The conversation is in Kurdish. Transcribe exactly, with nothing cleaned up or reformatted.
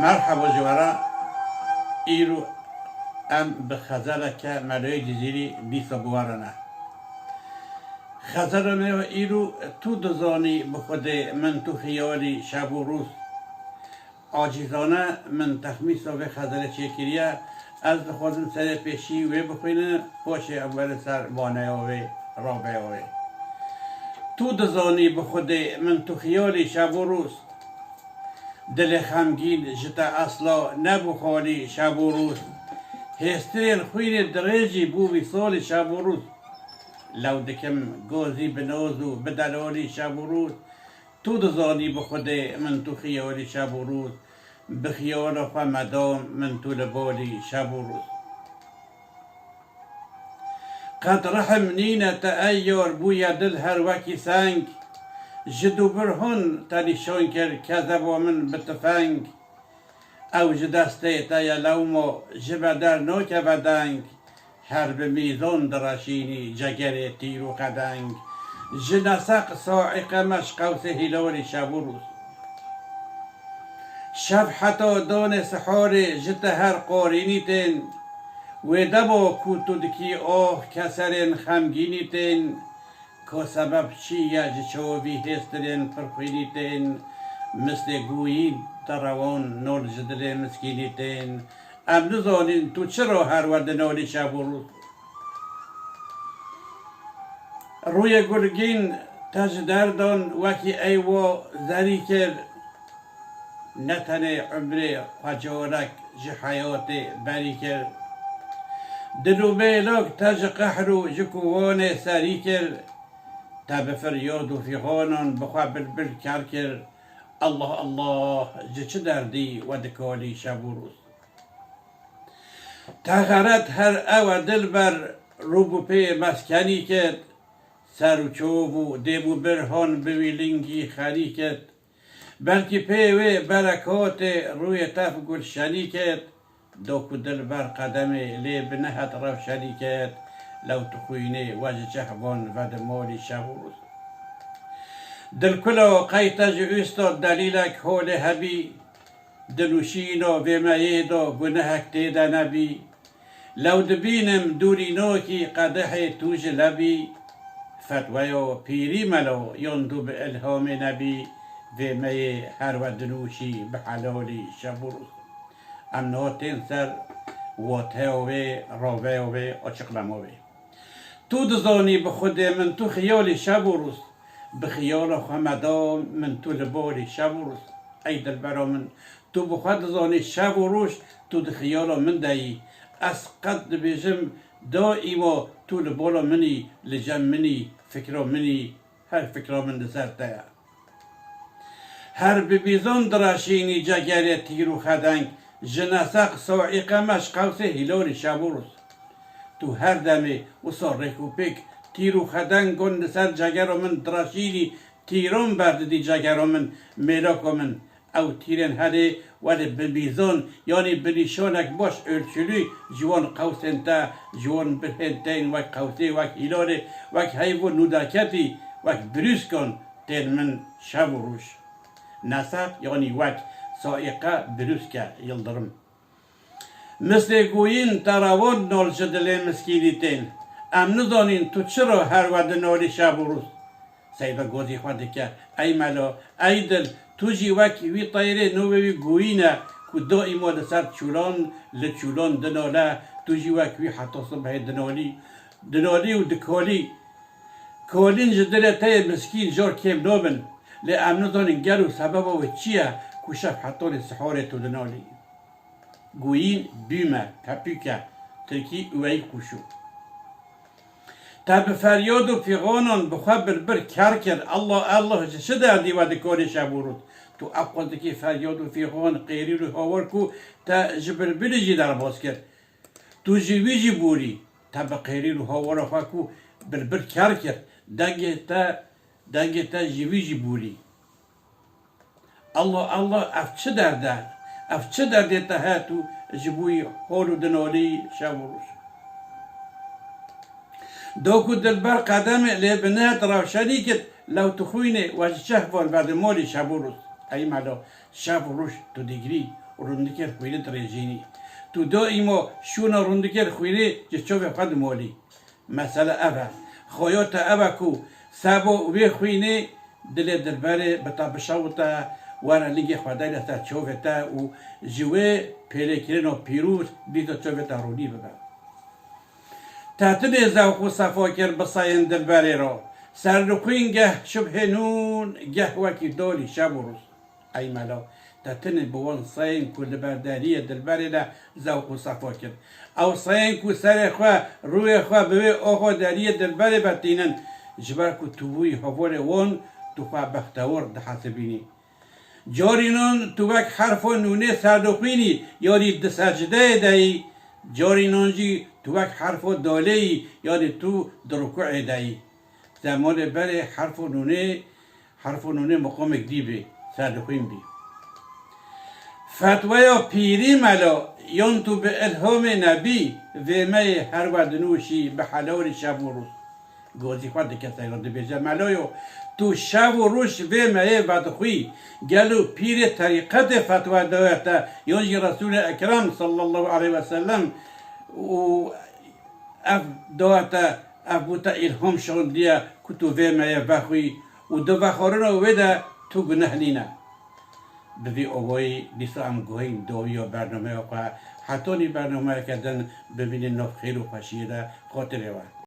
Merhaba ji we re. Îro em bi xezeleke Meloyê Cizîrî dîsa bi we re ne. Xezela me ya îro, tu dizanî bi Xwedê min tu xiyalî şev û rûz. Acîzane min texmîsa vê xezelê çêkiriye. Ez dixwazim serê pêşî wê bixwînim, paşê em werin ser maneya wê, rabeya wê. Tu dizanî bi Xwedê min tu xiyalî şev û rûz. Dilê xemgîn ji te esla nebû xalî şev û rûz. Hêstirên xwînê dirêjî bû vîsalî şev û rûz. Lew dikim gozî bi noz û bi delalî şev û rûz. Tu dizanî bi Xwedê min tu xiyalî şev û rûz. Bi xiyala xwe medam min tu li balî şev û rûz. Qet rihim nîne te ey yar, bûye dil her wekî seng. Ji dûbir hon te nîşan kir kezeba min bi tifeng. Ew ji destê te ye lewma ji me dernakeve deng. Her bi mîzan direşînî cegerê tîr û xedeng. Ji neseq saîqe meş qewsê hîlolî şev û rûz. Şev heta danê siharê ji te her qorînî tên. Wê dema ku tu dikî oh keserên xemgînî tên. Ko sebeb çi ye ji çavî hêstirên pirxwînî tên. Mislê gûyîn te rewan nol ji dilê miskînî tên. Em nizanîn tu çira her we dinolî şev û rûz. Rûyê gulgîn te ji derdan wekî eywa zerî kir. Ne tenê umrê xwe carek ji heyatê berî kir. Dil û mêlok te ji qehr û ji kowanê serî kir. Te bi firyad û fîxanan bi xwe bilbil ker kir. Allah Allah, ji çi derdî we dikalî şev û rûz. Te xeret her ew e dilber, rû bi pê meskenî ket, ser û çov û dêv û birhan bi wî lingî xenî ket. Belkî pê wê berekatê rûyê te gulşenî ket, do ku dilber qedemê lê bi nehet rewşenî ket, lew tu xwînê we ji cehvan vedimolî şev û rûz. Dilkulo qey te ji ûstad delîlek holê hebî, Dinûşîno vê meyê do gunehek tê de nebî. Lew dibînim dûrînokî qedehê tu ji lebî. Fetweyo pîrî melo yon tu bi ilhamê nebî. Vê meyê her we dinûşî bi helalî şev û rûz. Em niha tên ser wateyo wê, raveyo wê, açiqlemo wê. Tu dizanî bi Xwedê min tu xiyalî şev û rûz. Bi xiyala xwe medam min tu li balî şev û rûz. Ey dilbera min, tu bi xwe dizanî şev û roj tu di xiyala min de yî. Ez qet dibêjim daîma tu li bala min î, li cem min î, fikra min î, her fikra min li ser te ye. Her bi bîzon direşînî cegerê tîr û xedeng, ji neseq saîqe meş qewsê hîlolî şev û rûz. Tu her demê wisa rêk û pêk tîr û xedengon li ser cegero min direşînî, tîron berdidî cegero min, mêloko min. Ew tîrên herê welê bi mîzon, yanî bi nîşanek baş ölçülü ji wan qewsên te, ji wan birhên te yên wek qewsê, wek hîlolê, wek heyv û nûdaketî, wek birûskon tên min şev û roj. Neseq, yanî wek, saîqe, birûske, yildirim. Mislê goyîn te rewan nol ji dilê miskînî tên. Em nizanîn tu çira her we dinolî şev û rûz. Seyda gozî xwe dike. Ey melo, ey dil, tu jî wek wî teyrê nûvê wî goyîn e ku daîma li ser çûlan, li çûlan dinole, tu jî wek wî heta sibehê dinolî, dinolî û dikolî. Kolîn ji dilê te yê miskîn jor kêm nabin. Lê em nizanîn gelo sebeba wê çi ye ku şev hetanî siharê tu dinolî. Goyîn bûm e, kepûk e, tirkî üvey kuşu. Te bi feryad û fîxanan bi xwe bilbil ker kir, Allah Allah, ji çi derdî we dikolî şev û rûz? Tu eqil dikî feryad û fîxan, qêrîn û hawar ku te ji bilbilî jî derbas kir. Tu ji wî jî borî, te bi qêrîn û hawara xwe ku bilbil ker kir, dengê te, dengê te ji wî jî borî. Allah Allah, ev çi derd e? Ev çi derdê te heye tu ji bo wî hol û dinolî şev û roj? Do ku dilber qedemê lê bi nehet rewşenî kit, lew tu xwînê we ji çehvan vedimolî şev û roj. Ey melo, şev û roj tu digirî, rûndikên xwînê dirêjînî. Tu daîmo şûna rûndikên xwînê ji çavê xwe dimolî. Mesele ev e. Xoya te ev e ku sebo wê xwînê dilê dilberê bi te bişewite, were lingê Xwedayê li ser çavê te û ji wê pêlêkirina pîroz dîsa çavê te rûnî bibe. Te tinê zewq û sefa kir bi seyên dilberê re. Serdixwîn geh şibhê nûn, geh wekî dalî şev û roj. Ey melo, te tinê bi wan seyên ku li ber deriyê dilberê de zewq û sefa kir. Ew seyên ku serê xwe, rûyê xwe bi wê axa deriyê dilberê ve tînin, ji ber ku tu bûyî hevalê wan, tu xwe bextewar dihesibînî. Carînan tu wek herfa nûnê serdixwînî, yanî di secdeyê de yî, carînan jî tu wek herfa dalê yî, yanî tu di rukûê de yî. Zemanê berê herfa nûnê, herfa nûnê miqamek dî bî, serdixwîn bî. Fetweya pîrî melo, yan tu bi ilhamê nebî, vêmeyê her we dinûşî bi helalî şev û roj. Gozî xwe dike seyran dibêje, Meloyo, tu şev û roj vê meyê vedixwî, gelo pîrê terîqetê fetwa daye te, yan jî Resûlê Ekrem sallallahu aleyhi ve sellem û ev daye te, ev bo te îlham şandiye ku tu vê meyê vexwî û di vexwarina wê de tu guneh nîne. Bi vî awayî dîsa em guhên dawiya bernameya xwe, hetanî bernameyeke din bimînin nav xêr û xweşiyê de, xatirê we.